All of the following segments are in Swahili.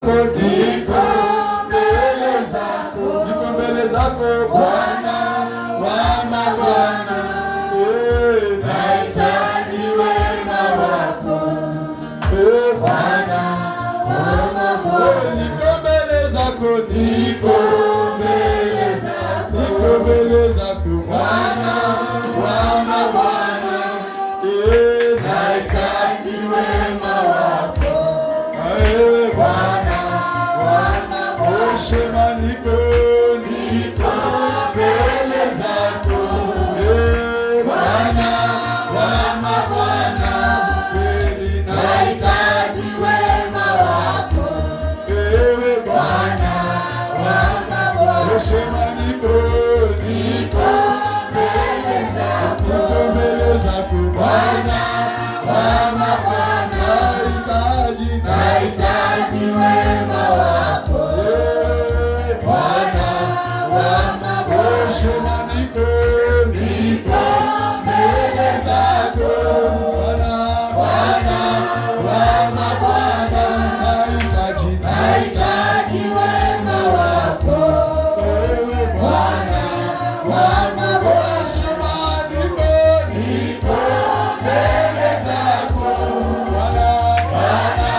Niko mbele zako, niko mbele zako Bwana wa mabwana, nahitaji wema wako, Bwana wa mabwana. Niko mbele zako, niko mbele zako, niko mbele zako Bwana wa mabwana, nahitaji wema wako, ewe Bwana wa mabwana. Sema niko, niko mbele zako, Bwana wa mabwana, kweli nahitaji wema wako, ewe Bwana wa mabwana. Sema niko, niko mbele zako, niko mbele zako Bwana wa mabwana, nahitaji, nahitaji wema wako, Bwana wa mabwana. Sema niko, niko mbele zako Bwana, Bwana wa mabwana, nahitaji, nahitaji wema wako, ewe Bwana wa mabwana. Sema niko, niko mbele zako Bwana, Bwana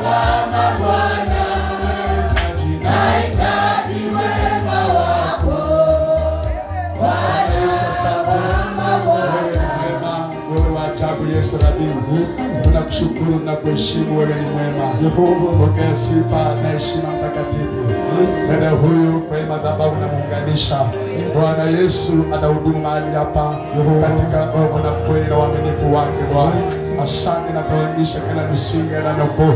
wa mabwana, nahitaji, nahitaji wema wako Bwana. Yesu, asante. Wewe ni mwema, wewe wa ajabu Yesu Rabi. Tunakushukuru na kuheshimu, wewe ni mwema. Pokea sifa na heshima mtakatifu. Dada huyu kwa hii madhabahu namuunganisha. Bwana Yesu atahudumu mahali hapa katika roho na kweli na uaminifu wake Bwana. Asante na kuonyesha kila misingi ya ndani ukoo.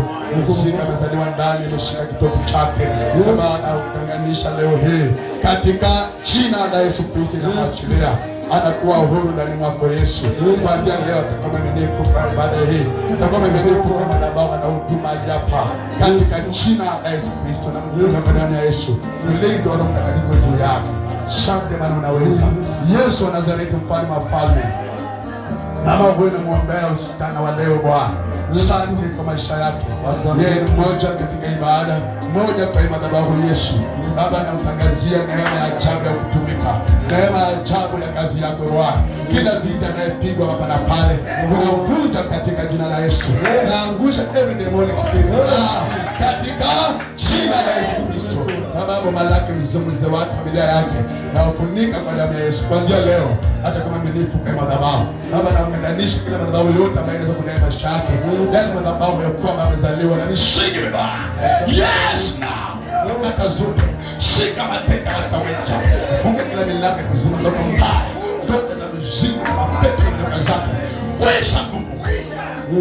Misingi amezaliwa ndani imeshika kitovu chake. Baba, anakuunganisha leo hii katika jina la Yesu Kristo, namwachilia anakuwa huru ndani mwako Yesu. Kuanzia leo atakuwa mwaminifu kwa ibada hii, atakuwa mwaminifu kwa madhabahu na huduma mahali hapa katika jina la Yesu Kristo na mtume kwa damu ya Yesu. Mlinzi wa Roho Mtakatifu juu yake. Asante maana unaweza. Yesu wa Nazareti, mfalme wa falme. Mama huyu namwombea usikana wa leo Bwana. Asante kwa maisha yake. Yeye ni mmoja katika ibada, mmoja kwa madhabahu Yesu. Baba, namtangazia neema ya ajabu ya kutumika, neema ya ajabu ya kazi yako Bwana. Kila vita inayopigwa hapa na pale, unavunja katika jina la Yesu. Naangusha every demonic spirit now katika jina la Yesu Kristo. Baba, boma lake, mzee wake, familia yake, naufunika kwa damu ya Yesu. Kuanzia leo hata kama mwaminifu kwa madhabahu. Baba, naunganisha kila madhabahu yote ambayo inaweza kudai maisha yake. Yale madhabahu ya kwamba amezaliwa na misingi mibaya. Yes, now. Mamlaka zote shika mateka hazitaweza. Funga kila milango ya kuzimu, ndoto mbaya, ndoto za mizimu na mapepo na nyoka zake. Weza nguvu.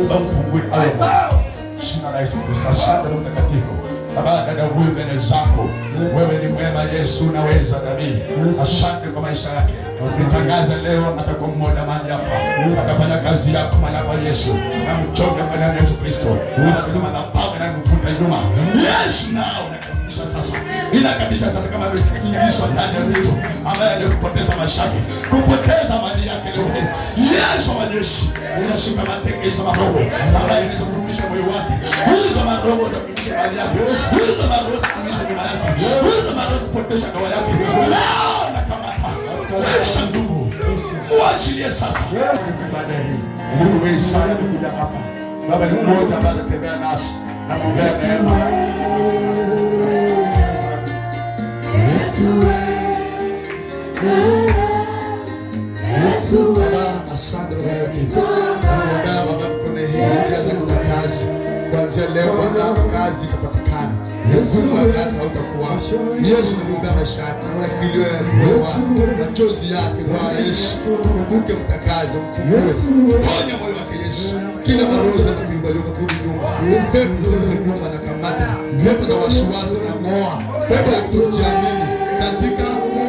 Baba, mfungue awe huru. Jina la Yesu Kristo. Asante Roho Mtakatifu. Baba, dada huyu mbele zako, wewe ni mwema Yesu, unaweza nabii. Asante kwa maisha yake. Nitangaze leo atakuwa mmoja mahali hapa, atafanya kazi yako mahali hapa Yesu, na mchoke kwa damu ya Yesu Kristo. Yesu, madhabahu inayomvuta nyuma. Yes, now inakatisha sasa, inakatisha sasa, kama ameingizwa ndani ya vitu ambaye aliyopoteza maisha yake, kupoteza mali yake leo hii. Yesu wa majeshi, unashika mateka hizo maroho ambaye inaweza kurudisha moyo wake, hizo maroho za kurudisha mali yake, hizo maroho za kurudisha nyuma yake, hizo maroho kupoteza ndoa yake. Leo nakamata Wesha nguvu, mwachilie sasa. Ibada hii Mungu wa Isaya amekuja hapa. Baba ni mmoja ambaye atatembea nasi na muombea neema. Yesu Yesu. Baba, asante Baba yetu. Naombea Baba mkono hii njia zake za kazi. Kuanzia leo Bwana kazi itapatikana. Ugumu wa kazi hautakuwa. Yesu, namuombea maisha yake. Naona kilio ya moyo wake, machozi yake Bwana Yesu. Kumbuke mtakaze, mfungue. Ponya moyo wake Yesu. Kila maroho za kuyumba kurudi nyuma. Pepo za nyuma na kamata. Pepo za wasiwasi na ng'oa. Pepo ya kutojiamini katika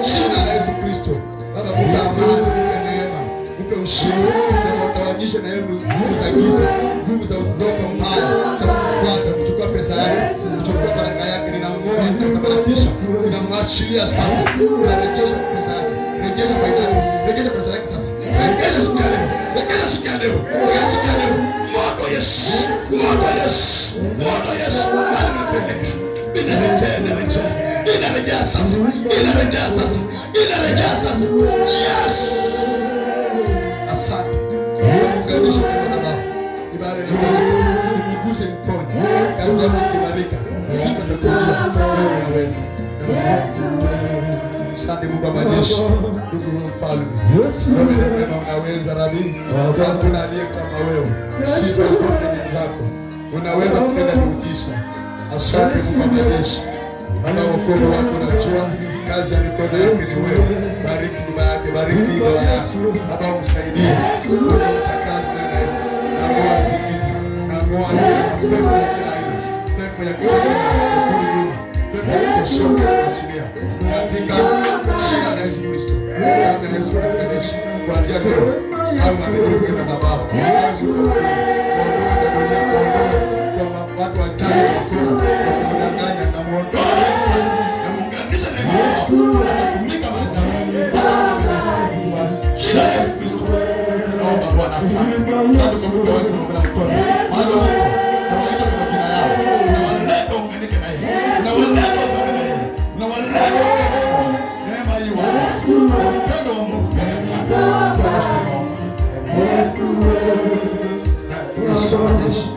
jina la Yesu Kristo. Baba, mpe amani, mpe neema, mpe ushindi, na utawanyishe na yeye nguvu za giza, nguvu za ndoto mbaya za kufuata, kuchukua pesa yake, kuchukua baraka yake. Ninang'oa, ninasambaratisha, ninamwachilia sasa, ninarejesha pesa yake, rejesha faida yake, rejesha pesa yake sasa, rejesha siku ya leo, rejesha siku ya leo, rejesha siku ya leo. Moto Yesu, moto Yesu, moto Yesu, mahali nimepeleka sasa, inarejea sasa, inarejea sasa. Yes, asante. Unganisha kwa madhabahu, ibada ni mguse mponye, kazi yako ikibarika, sifa itakuja. Wewe unaweza. Asante Mungu wa majeshi, ndugu mfalme, wewe ni mwema, unaweza Rabi, hakuna aliye kama wewe. Sifa zote ni zako, unaweza kutenda miujiza. Asante Mungu wa majeshi, Baba, wokovu wako unajua kazi ya mikono yake ni wewe. Bariki nyumba yake, bariki ndoa yake, Baba umsaidie. Kazi na Yesu, nang'oa msikiti, nang'oa pepo ya kila aina, pepo ya kurudi nyuma, pepo ya kushoka kuachilia katika jina la Yesu Kristo. Damu ya Yesu kuunganisha kuanzia leo, au mwaminifu kwa madhabahu, kwa watu wachache wakuu wa kudanganya, na muondoe na muunganishe na Mungu, anatumika maadamu kwa jina la Yesu Kristo. Naomba Bwana, asante. Sasa kwa mke wake na mtoto mahali walipo, nawaita kwa majina yao, unawaleta waunganike na yeye, unawaleta wasimame na yeye, unawaleta waunganike na yeye. Neema hii wa upendo wa Mungu tunashukuru. Na Yesu wa majeshi.